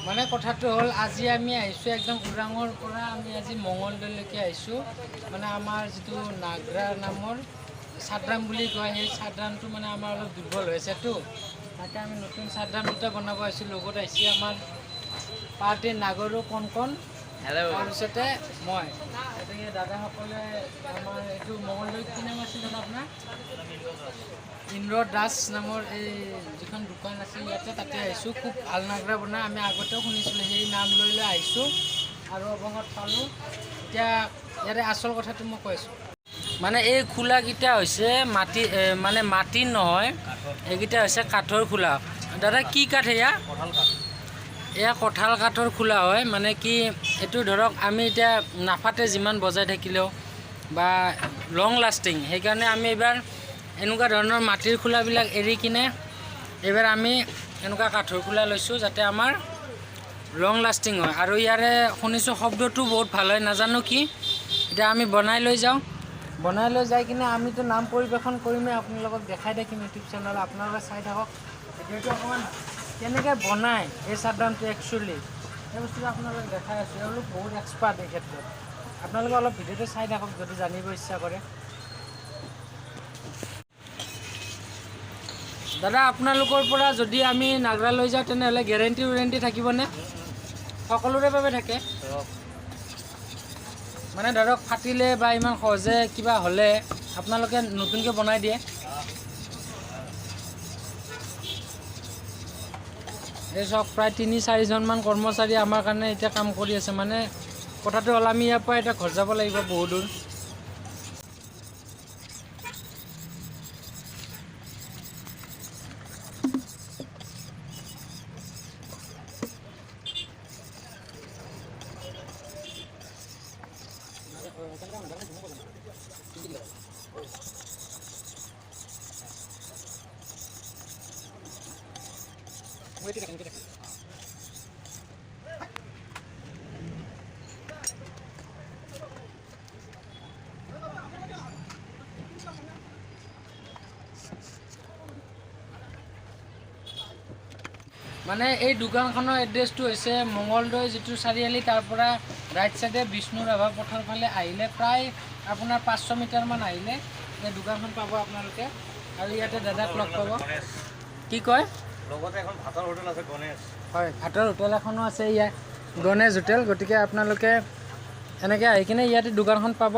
মানে কথাটো হ'ল, আজি আমি আহিছোঁ একদম ওৰাঙৰ পৰা আমি আজি মঙলদৈলৈকে আহিছোঁ। মানে আমাৰ যিটো নাগৰা নামৰ চাদ্ৰাম বুলি কয়, সেই চাদ্ৰামটো মানে আমাৰ অলপ দুৰ্বল হৈ আছেতো, তাকে আমি নতুন চাদ্ৰাম দুটা বনাব আহিছোঁ। লগত আহিছে আমাৰ পাৰ্টিৰ নাগৰু কণ কণ, তাৰপিছতে মই। গতিকে দাদাসকলে আমাৰ এইটো মঙলদৈত কি নাম আছিল দাদা আপোনাৰ? ইন্দ্ৰ দাস নামৰ এই যিখন দোকান আছে ইয়াতে, তাতে আহিছোঁ। খুব ভাল নাগৰা বনাই, আমি আগতেও শুনিছিলোঁ, সেই নাম লৈ লৈ আহিছোঁ আৰু অৱশেষত পালোঁ। এতিয়া ইয়াতে আচল কথাটো মই কৈ আছোঁ, মানে এই খোলাকেইটা হৈছে মাটি, মানে মাটিৰ নহয়, এইকেইটা হৈছে কাঠৰ খোলা। দাদা, কি কাঠ এয়া? এয়া কঁঠাল কাঠৰ খোলা হয়। মানে কি এইটো ধৰক আমি এতিয়া নাফাতে যিমান বজাই থাকিলেও বা লং লাষ্টিং, সেইকাৰণে আমি এইবাৰ এনেকুৱা ধৰণৰ মাটিৰ খোলাবিলাক এৰি কিনে এইবাৰ আমি এনেকুৱা কাঠৰ খোলা লৈছোঁ, যাতে আমাৰ লং লাষ্টিং হয়। আৰু ইয়াৰে শুনিছোঁ শব্দটো বহুত ভাল হয়, নাজানো কি। এতিয়া আমি বনাই লৈ যাওঁ, বনাই লৈ যাই কিনে আমিতো নাম পৰিৱেশন কৰিমেই, আপোনালোকক দেখাই থাকিম ইউটিউব চেনেলত, আপোনালোকে চাই থাকক। ভিডিঅ'টো অকণমান কেনেকৈ বনায় এই চাদ্ৰামটো একচুৱেলি, সেই বস্তুটো আপোনালোকক দেখাই আছোঁ। এওঁলোক বহুত এক্সপাৰ্ট এই ক্ষেত্ৰত। আপোনালোকে অলপ ভিডিঅ'টো চাই থাকক যদি জানিব ইচ্ছা কৰে। দাদা, আপোনালোকৰ পৰা যদি আমি নাগৰা লৈ যাওঁ, তেনেহ'লে গেৰেণ্টি ৱেৰেণ্টি থাকিবনে? সকলোৰে বাবে থাকে? মানে ধৰক ফাটিলে বা ইমান সহজে কিবা হ'লে আপোনালোকে নতুনকৈ বনাই দিয়ে? এই চাওক, প্ৰায় 3-4জনমান কৰ্মচাৰী আমাৰ কাৰণে এতিয়া কাম কৰি আছে। মানে কথাটো হ'ল, আমি ইয়াৰ পৰা এতিয়া ঘৰ যাব লাগিব বহু দূৰ। মানে এই দোকানখনৰ এড্ৰেছটো হৈছে মঙলদৈ যিটো চাৰিআলি, তাৰ পৰা ৰাইট চাইডে বিষ্ণু ৰাভা পথৰ ফালে আহিলে প্ৰায় আপোনাৰ 500 মিটাৰমান আহিলে এই দোকানখন পাব আপোনালোকে। আৰু ইয়াতে দাদাক লগ পাব। কি কয়? লগতে এখন ভাতৰ হোটেল আছে, গণেশ। হয়, ভাতৰ হোটেল এখনো আছে ইয়াত, গণেশ হোটেল। গতিকে আপোনালোকে এনেকৈ আহি কিনে ইয়াতে দোকানখন পাব।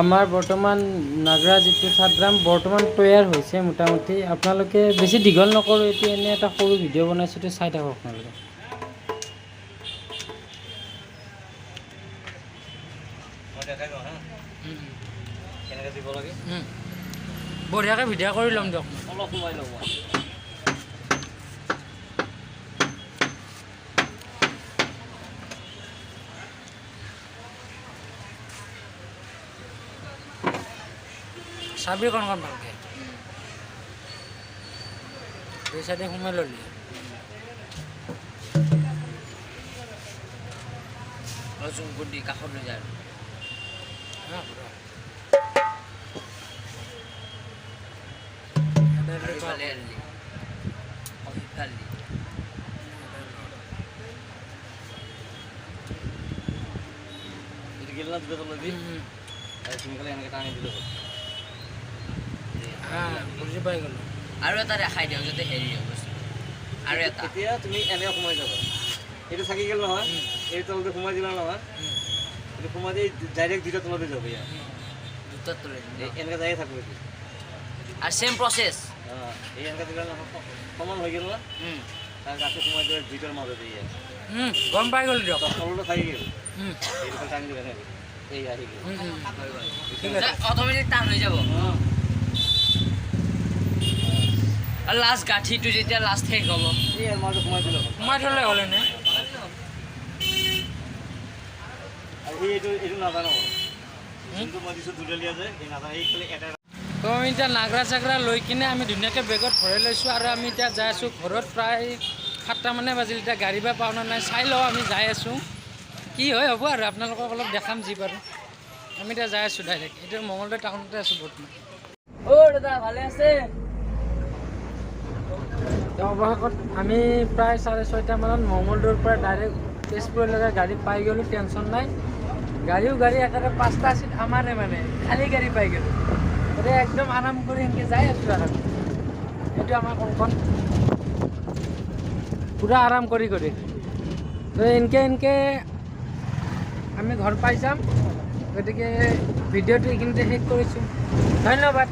আমাৰ বৰ্তমান নাগৰা যিটো চাদ্ৰাম বৰ্তমান তৈয়াৰ হৈছে মোটামুটি। আপোনালোকে বেছি দীঘল নকৰোঁ, এইটো এনেই এটা সৰু ভিডিঅ' বনাইছোঁ, এইটো চাই থাকক আপোনালোকে। মই দেখাই দিওঁ হা, কেনেকৈ দিব লাগে। বঢ়িয়াকৈ ভিডিঅ' কৰি ল'ম দিয়ক। অলপ সোমাই লওঁ মই। চাবি কণ কণ ভালকৈ এই চাইডে সোমাই ল'লি। অলপ জুম কৰি দি কাষত লৈ যায়। হা, পুৰা। আৰু ইফালে আনিলি, অ, সিফালে দি। এইটো গেল না দুটা তলত দি, আৰু তুমি খালি এনেকৈ টানি দিলে হ'ল। হা, বুজি পাই গ'লোঁ। আৰু এটা দেখাই দিয়ক যাতে হেৰি হয় বস্তুটো। আৰু এটা। এতিয়া তুমি এনে সোমাই যাবা, এইটো থাকি গ'ল নহয়, এই তলতে সোমাই দিলা নহয়, এইটো সোমাই দি ডাইৰেক্ট দুটা তলতে যাব ইয়াত। দুটা তলে দিম। এই এনেকৈ যায়ে থাকো এইটো। আৰু ছেম প্ৰচেছ। অঁ, এই এনেকৈ দিলে নহয়, সমান হৈ গ'ল না, তাৰ গাটো সোমাই দিলে দুইটাৰ মাজতে ইয়াত। গম পাই গ'লোঁ দিয়ক। তলতে থাকি গ'ল। এইটো খালি টানি দিবা এনেকৈ। এই আহি গ'ল। ঠিক আছে। অট'মেটিক টান হৈ যাব। আৰু লাষ্ট গাঁঠিটো যেতিয়া লাষ্ট শেষ হ'ব, এই মালটো সোমাই দিলে হ'ল। সোমাই থ'লে হ'লে নে? আৰু এই এইটো নাজানো, যোনটো মই দিছোঁ দুডলীয়া যে, এই নাজানো, এই খালি এটা। তো আমি এতিয়া নাগৰা চাগৰা লৈ কিনে আমি ধুনীয়াকৈ বেগত ভৰাই লৈছোঁ আৰু আমি এতিয়া যাই আছোঁ ঘৰত। প্ৰায় 7টামানে বাজিল। এতিয়া গাড়ী বা পাওঁ নে নাই চাই লওঁ। আমি যাই আছোঁ, কি হয় হ'ব আৰু আপোনালোকক অলপ দেখাম যি পাৰোঁ। আমি এতিয়া যাই আছোঁ ডাইৰেক্ট, এতিয়া মঙলদৈ টাউনতে আছোঁ বৰ্তমান। অ' দাদা, ভালে আছে? তো অৱশেষত আমি প্ৰায় 6:30মানত মঙলদৈৰ পৰা ডাইৰেক্ট তেজপুৰলৈকে গাড়ী পাই গ'লোঁ, টেনশ্যন নাই। গাড়ীও গাড়ী একেবাৰে 5টা চিট আমাৰে, মানে খালী গাড়ী পাই গ'লোঁ। গতিকে একদম আৰাম কৰি সেনেকৈ যাই আছোঁ আৰু এইটো আমাৰ কংকন, পূৰা আৰাম কৰি কৰি। তো এনেকৈ এনেকৈ আমি ঘৰ পাই যাম। গতিকে ভিডিঅ'টো এইখিনিতে শেষ কৰিছোঁ, ধন্যবাদ।